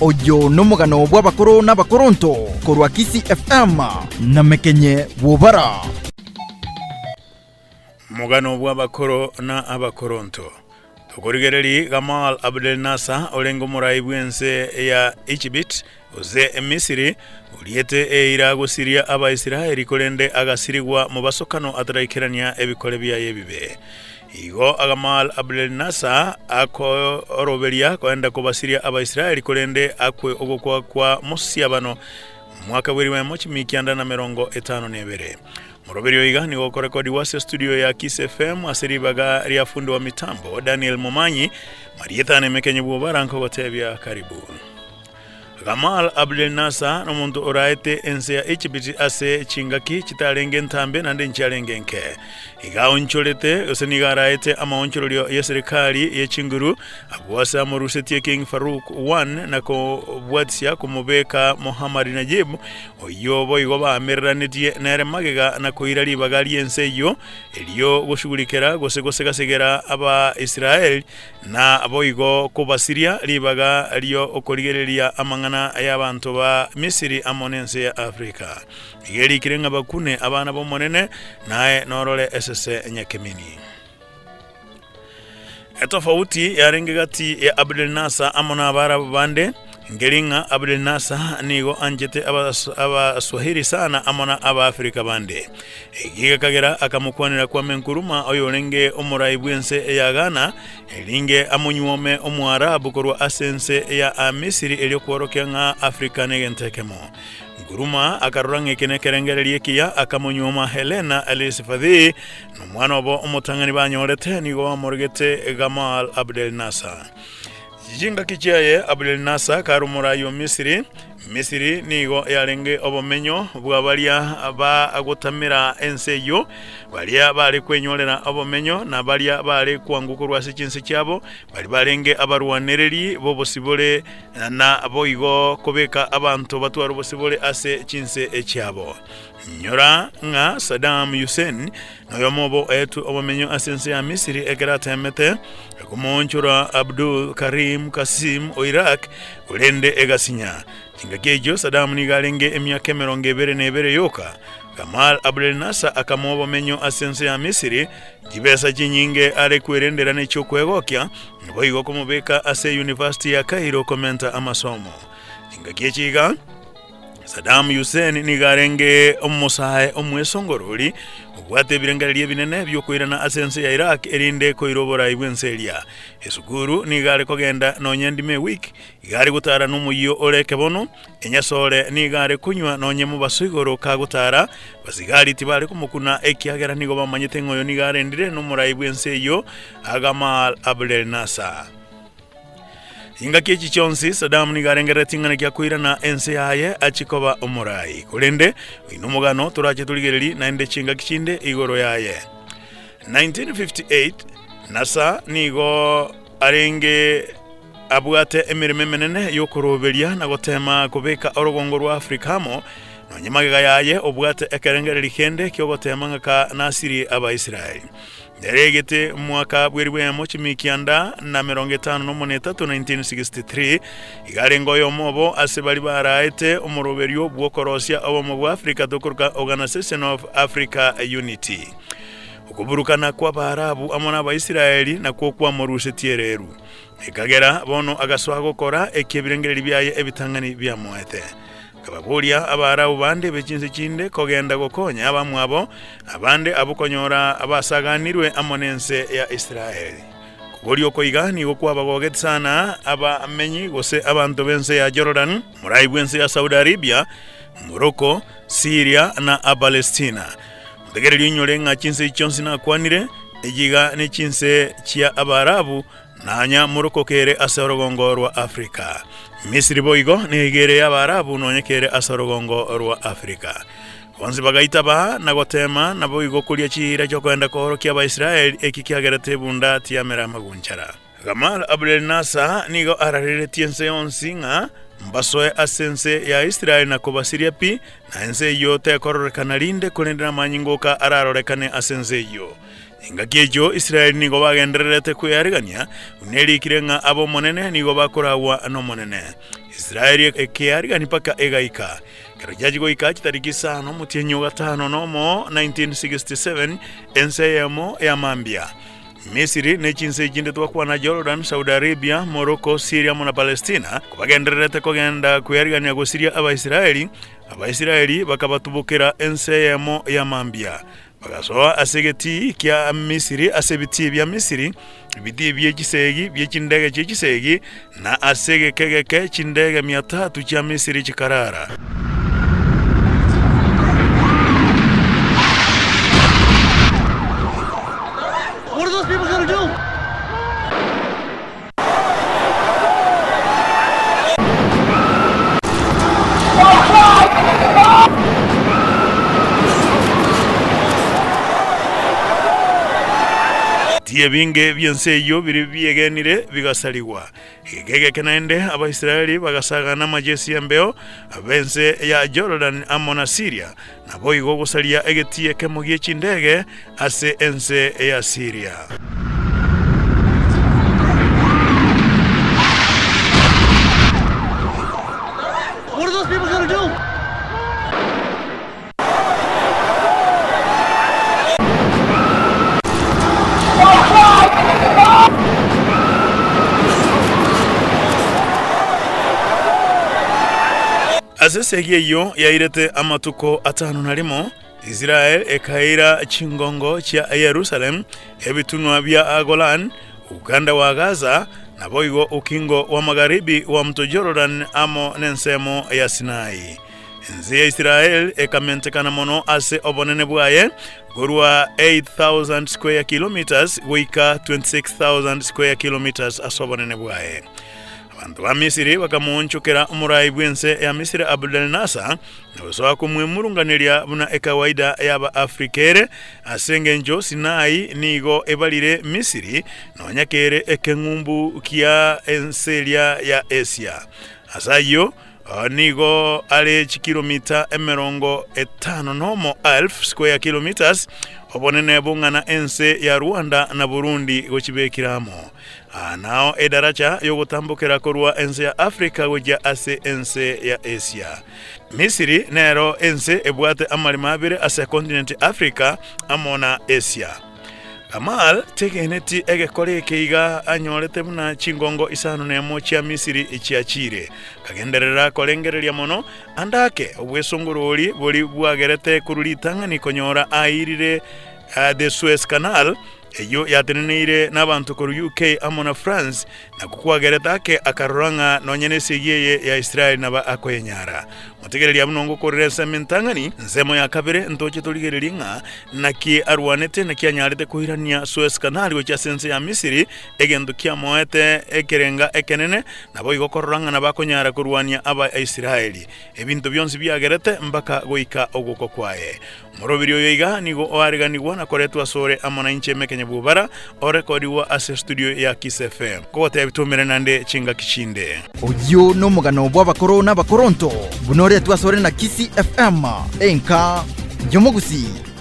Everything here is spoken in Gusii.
Oyo nomogano bw'abakoro n'abakoronto korwa Kisii FM na Mekenye Bwobara. Omogano bw'abakoro na abakoronto. Tokorigereria Gamal Abdel Nasser orenge omorai bw'ense ya Ijibiti gose Misiri, oriete eira gosiria Abaisraeli korende agasirigwa mobasokano ataraikerania ebikore biaye ebibe. Igo Gamal Abdel Nasser akoroberia koenda kobasiria Abaisraeli korende akwe ogokwa kwa mosiabano omwaka bw'eriwemo chimikianda na 52. Moroberio iga nigo okorekodigwa ase estudio ya Kiss FM ase ribaga ria fundi wa mitambo Daniel Momanyi, Marietha Nemekenye Bwobara nkogotebia karibu. Gamal Abdel Nasser nomonto oraete ense ya Egypt ase chingaki chitarenge ntambe naende nchiarenge nke. Iga aonchorete gose nigo araete amaonchorerio y'eserikari ye chinguru abwo ase amorusetie King Farouk I na kobwatisia komobeka Mohammad Najib Oyio boigo baamereranetie nere magega na koira ribaga ri'ense eyio, erio goshugurikera gose gosegasegera Abaisraeli, na boigo kobasiria ribaga ri'okorigereria amang'ana y'abanto ba Misiri amo nense ya Afrika. Iga erikire ng'a bakune abana b'Omonene, naye norore esese nyakemini. Etofauti yarenge gati ya Abdel Nasser amo na Abaarabu bande nkeri ng'a Abdel Nasser nigo anchete Abaswahili sana amo na Abaafrika bande. Eki gekagera akamokwanera Kwame Nkrumah oyorenge omorai bw'ense ya Ghana eringe amonyuome Omoarabu korwa ase ense ya Misiri erio kworokia ng'a Afrika negento ekemo. Nkrumah akarora ng'a eke nekerengererio ekiya akamonyuoma Helena Alice Fathi Nomwana obo omotang'ani banyorete nigo bamorogete Gamal Abdel Nasser. Chingaki chiaye Abdel Nasser kare omorai o Misiri, Misiri nigo yarenge obomenyo bwa baria bagotamera ense eyio, baria bare kwenyorera obomenyo na baria bare kwangwa korwa ase chinse chiabo, baria barenge abarwanereri b'obosibore na boigo kobeka abanto batware obosibore ase chinse chiabo. Inyora ng'a Saddam Hussein noyomo obo oetwe obomenyo ase ense ya Misiri ekero ateemete komoonchora Abdul Karim Qasim o Iraq korende egasinya. Chingaki echio Saddam nigo arenge emiaka 21 yoka. Gamal Abdel Nasser akamoa obomenyo ase ense ya Misiri, chibesa chinyinge are kwerendera nechiokwegokia, naboigo komobeka ase University ya Cairo komenta amasomo. Chingaki echi iga. Saddam Hussein nigo arenge omosae omwesongorori, obwate ebirengererio ebinene bi'okoirana ase ense ya Iraq erinde koira oborai bw'ense eria. Esukuru nigo are kogenda nonye ndime ewiki, iga are gotara nomoyio ore ekebono, enyasore nigo are konywa nonye mobaso igoro kagotara, basigari tibare komokuna ekiagera nigo bamanyete ng'a oyo nigo arendire nomorai bw'ense eyio Gamal Abdel Nasser. Chingaki echi chionsi Saddam nigo arengereretie ing'ana ki akoirana ense yaye achie koba omorai. Korende oyo nomogano torache torigererie naende chingaki chinde igoro yaye. 1958 Nasser nigo arenge abwate emeremo emenene y'okoroberia na gotema kobeka orogongo rwa Africa amo, nonye magega yaye obwate ekerengererio kende ki'ogotema ng'aka nasirie Abaisraeli. Nere egete omwaka bw'eribu eyemo chimikianda na 53, 1963, iga arenge oyomo obo ase baria baraete omoroberio bw'okorosia obomo bwa Africa tokoroka Organization of Africa Unity. Okoburukana kw'Abaarabu amo n'Abaisraeli nakwo kwamorusetie ereru, ekagera bono agasoa gokora eki ebirengererio biaye ebitang'ani biamoete. Akababoria Abaarabu bande be chinse chinde kogenda gokonya abamwabo, na abande abwo konyora abasaganirwe amo nense ya Israeli. Koboria oko iga nigo kwabagogetie sana abamenyi gose abanto b'ense ya Jorodani, morai bw'ense ya Saudi Arabia, Morocco, Syria na Palestina. Motegererie oinyore ng'a chinse echi chionsi nakwanire, echi iga nechinse chia Abaarabu, Nonya moroko kere ase orogongo rwa Afrika. Misiri boigo nigo ere y'Abaarabu nonya kere ase orogongo rwa Afrika. Bonsi bagaitaba na goteema naboigo koria chiira chi'okoenda koorokia Abaisraeli eki kiagerete ebunda tiyamera amagunchara. Gamal Abdel Nasser nigo arareretie ense yonsi ng'a mbasoe ase ense ya Israeli na kobasiria pi, na ense eyio tekororekana rinde korende namanyinga oka ararorekane ase ense eyio. Engaki eyio Israeli nigo bagendererete kwearigania, buna erikire ng'a ab'Omonene nigo bakoragwa n'Omonene. Israeli ekearigania mpaka egaika. Ekero chiachia goika chitariki isano omotienyi o gatano nomo 1967, ense eyemo ya mambia, Misiri ne chinse echinde twakwana Jordan, Saudi Arabia, Morocco, Syria amo na Palestina, kobagendererete kogenda kwearigania gosiria Abaisraeli, Abaisraeli bakabatubokera ense eyemo ya mambia. Bagasoa ase egetii kia Misiri, ase ebitii bia Misiri, ebitii bie chisegi bie chindege chie chisegi, na ase egeka egeke chindege mia tatu chia Misiri chikarara. What are those people gonna do? Tiebinge bi'ense eyio biria biegenire bigasarigwa. Egeka egeke naende Abaisraeli bagasagana amajesi y'embeo b'ense ya Jorodani amo na Siiria, naboigo gosaria egetii ekemo gie chindege ase ense ya Siiria. What are those people gonna do? Ase esegi eyio yairete amatuko atano na rimo, Israel ekaira chingongo chia Yerusalemu, ebitunwa bia Golan, Uganda wa Gaza, naboigo ukingo wa magharibi wa mto Jordan amo nensemo ya Sinai. Ense ya Israel ekamentekana mono ase obonene bwaye, korwa 8,000 square kilometres goika 26,000 square kilometres ase obonene bwaye. Abanto ba Misiri bakamoonchokera omorai bw'ense ya Misiri Abdel Nasser, na gosoa komwemurunganeria buna ekawaida y'Abaafrika ere, ase engencho Sinai nigo ebarire Misiri, nonya kere ekeng'umbu kia ense eria ya Asia. Ase ayio, nigo are chikilomita 51 elfu, square kilometres, obonene bong'ana ense ya Rwanda na Burundi gochibekire amo. Aa nao edaracha y'ogotambokera korwa ense ya Afrika gochia ase ense ya Asia. Misiri nero ense ebwate amaremo abere ase continent Afrika amo na Asia. Gamal tegeneti egekora eke iga anyorete buna chingongo isano nemo chia Misiri chiachire. Akagenderera korengereria mono ande ake obwesongorori bori bwagerete korwa ritang'ani konyora airire the Suez Canal Eyio yateneneire nabanto korwa UK amo na France, nakwo kwagerete ake akarora ng'a nonya nesegi eye ya Israeli nabo akoyenyara. Motegererie abwo nongokorera ensemo entang'ani, ensemo ya kabere ntoche torigererie ng'a naki arwanete naki anyarete koirania Suez Canal gochia ase ense ya Misiri, egento kiamoete ekerenga ekenene, naboigo korora ng'a nabo akonyara korwania Abaisraeli. Ebinto bionsi biagerete mbaka goika ogokwa kwaye. Omorobiri oyo iga nigo oareganigwa na koretwa asore amo nainche Emekenya Bw'Obara, orekorigwa ase studio ya Kiss FM. Kogotebia twomere naende chingaki chinde. Oyio nomogano bw'abakoro n'abakoronto, buna oretwe asore na Kisii FM, enka y'omogusii.